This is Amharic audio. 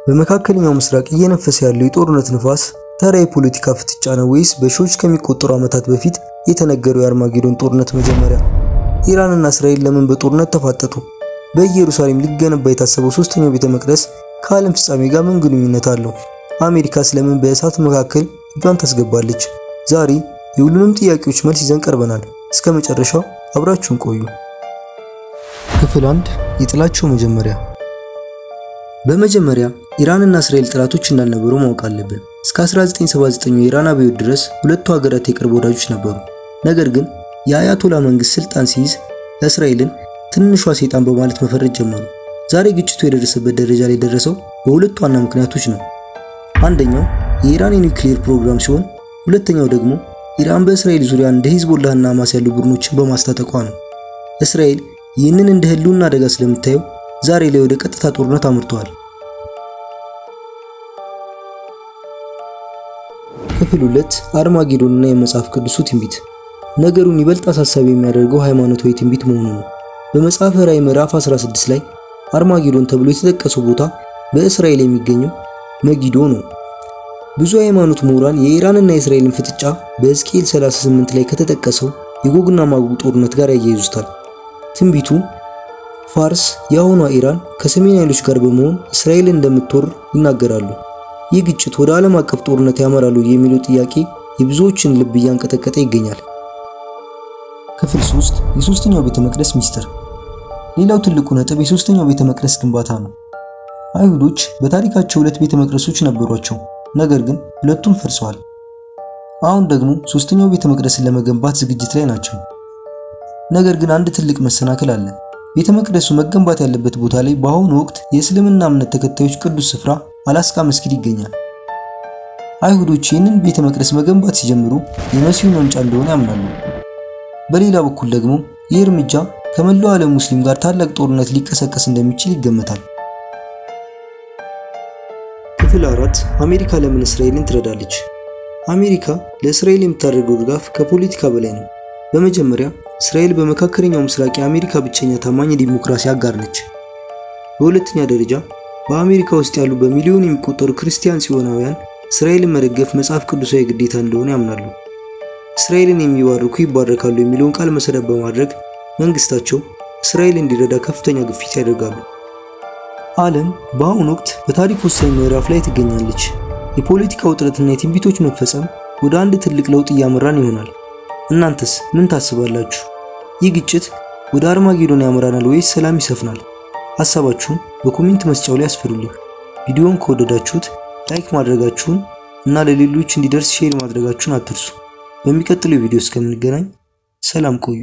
በመካከለኛው ምስራቅ እየነፈሰ ያለው የጦርነት ንፋስ ተራ የፖለቲካ ፍጥጫ ነው ወይስ በሺዎች ከሚቆጠሩ ዓመታት በፊት የተነገረው የአርማጌዶን ጦርነት መጀመሪያ? ኢራንና እስራኤል ለምን በጦርነት ተፋጠጡ? በኢየሩሳሌም ሊገነባ የታሰበው ሶስተኛው ቤተ መቅደስ ከዓለም ፍጻሜ ጋር ምን ግንኙነት አለው? አሜሪካስ ለምን በእሳት መካከል እጇን ታስገባለች? ዛሬ የሁሉንም ጥያቄዎች መልስ ይዘን ቀርበናል። እስከ መጨረሻው አብራችሁን ቆዩ። ክፍል 1፣ የጥላቸው መጀመሪያ። በመጀመሪያ ኢራንና እስራኤል ጠላቶች እንዳልነበሩ ማወቅ አለብን። እስከ 1979 የኢራን አብዮት ድረስ ሁለቱ ሀገራት የቅርብ ወዳጆች ነበሩ። ነገር ግን የአያቶላ መንግስት ስልጣን ሲይዝ እስራኤልን ትንሿ ሰይጣን በማለት መፈረጅ ጀመሩ። ዛሬ ግጭቱ የደረሰበት ደረጃ ላይ የደረሰው በሁለቱ ዋና ምክንያቶች ነው። አንደኛው የኢራን የኒውክሌር ፕሮግራም ሲሆን፣ ሁለተኛው ደግሞ ኢራን በእስራኤል ዙሪያ እንደ ሂዝቦላህና ሐማስ ያሉ ቡድኖችን በማስታጠቋ ነው። እስራኤል ይህንን እንደ ህልውና አደጋ ስለምታየው ዛሬ ላይ ወደ ቀጥታ ጦርነት አምርተዋል። ክፍል 2፣ አርማጌዶን እና የመጽሐፍ ቅዱሱ ትንቢት። ነገሩን ይበልጥ አሳሳቢ የሚያደርገው ሃይማኖታዊ ትንቢት መሆኑ ነው። በመጽሐፈ ራእይ ምዕራፍ 16 ላይ አርማጌዶን ተብሎ የተጠቀሰው ቦታ በእስራኤል የሚገኘው መጊዶ ነው። ብዙ የሃይማኖት ምሁራን የኢራንና የእስራኤልን ፍጥጫ በሕዝቅኤል 38 ላይ ከተጠቀሰው የጎግና ማጎግ ጦርነት ጋር ያያይዙታል። ትንቢቱ ፋርስ፣ የአሁኗ ኢራን፣ ከሰሜን ኃይሎች ጋር በመሆን እስራኤልን እንደምትወር ይናገራሉ። ይህ ግጭት ወደ ዓለም አቀፍ ጦርነት ያመራሉ የሚለው ጥያቄ የብዙዎችን ልብ እያንቀጠቀጠ ይገኛል። ክፍል 3፣ የሶስተኛው ቤተ መቅደስ ሚስጥር። ሌላው ትልቁ ነጥብ የሶስተኛው ቤተ መቅደስ ግንባታ ነው። አይሁዶች በታሪካቸው ሁለት ቤተ መቅደሶች ነበሯቸው፣ ነገር ግን ሁለቱም ፈርሰዋል። አሁን ደግሞ ሶስተኛው ቤተ መቅደስን ለመገንባት ዝግጅት ላይ ናቸው። ነገር ግን አንድ ትልቅ መሰናክል አለ። ቤተ መቅደሱ መገንባት ያለበት ቦታ ላይ በአሁኑ ወቅት የእስልምና እምነት ተከታዮች ቅዱስ ስፍራ አላስቃ መስጊድ ይገኛል። አይሁዶች ይህንን ቤተ መቅደስ መገንባት ሲጀምሩ የመሲሁ መምጫ እንደሆነ ያምናሉ። በሌላ በኩል ደግሞ ይህ እርምጃ ከመላው ዓለም ሙስሊም ጋር ታላቅ ጦርነት ሊቀሰቀስ እንደሚችል ይገመታል። ክፍል 4፣ አሜሪካ ለምን እስራኤልን ትረዳለች? አሜሪካ ለእስራኤል የምታደርገው ድጋፍ ከፖለቲካ በላይ ነው። በመጀመሪያ እስራኤል በመካከለኛው ምስራቅ የአሜሪካ ብቸኛ ታማኝ የዲሞክራሲ አጋር ነች። በሁለተኛ ደረጃ በአሜሪካ ውስጥ ያሉ በሚሊዮን የሚቆጠሩ ክርስቲያን ጽዮናውያን እስራኤልን መደገፍ መጽሐፍ ቅዱሳዊ ግዴታ እንደሆነ ያምናሉ። እስራኤልን የሚባርኩ ይባረካሉ የሚለውን ቃል መሰረት በማድረግ መንግስታቸው እስራኤል እንዲረዳ ከፍተኛ ግፊት ያደርጋሉ። ዓለም በአሁኑ ወቅት በታሪክ ወሳኝ ምዕራፍ ላይ ትገኛለች። የፖለቲካ ውጥረትና የትንቢቶች መፈጸም ወደ አንድ ትልቅ ለውጥ እያመራን ይሆናል። እናንተስ ምን ታስባላችሁ? ይህ ግጭት ወደ አርማጌዶን ያመራናል ወይስ ሰላም ይሰፍናል? ሀሳባችሁን በ comment መስጫው ላይ አስፍሩልኝ። ቪዲዮውን ከወደዳችሁት like ማድረጋችሁን እና ለሌሎች እንዲደርስ share ማድረጋችሁን አትርሱ። በሚቀጥለው ቪዲዮ እስከምንገናኝ ሰላም ቆዩ።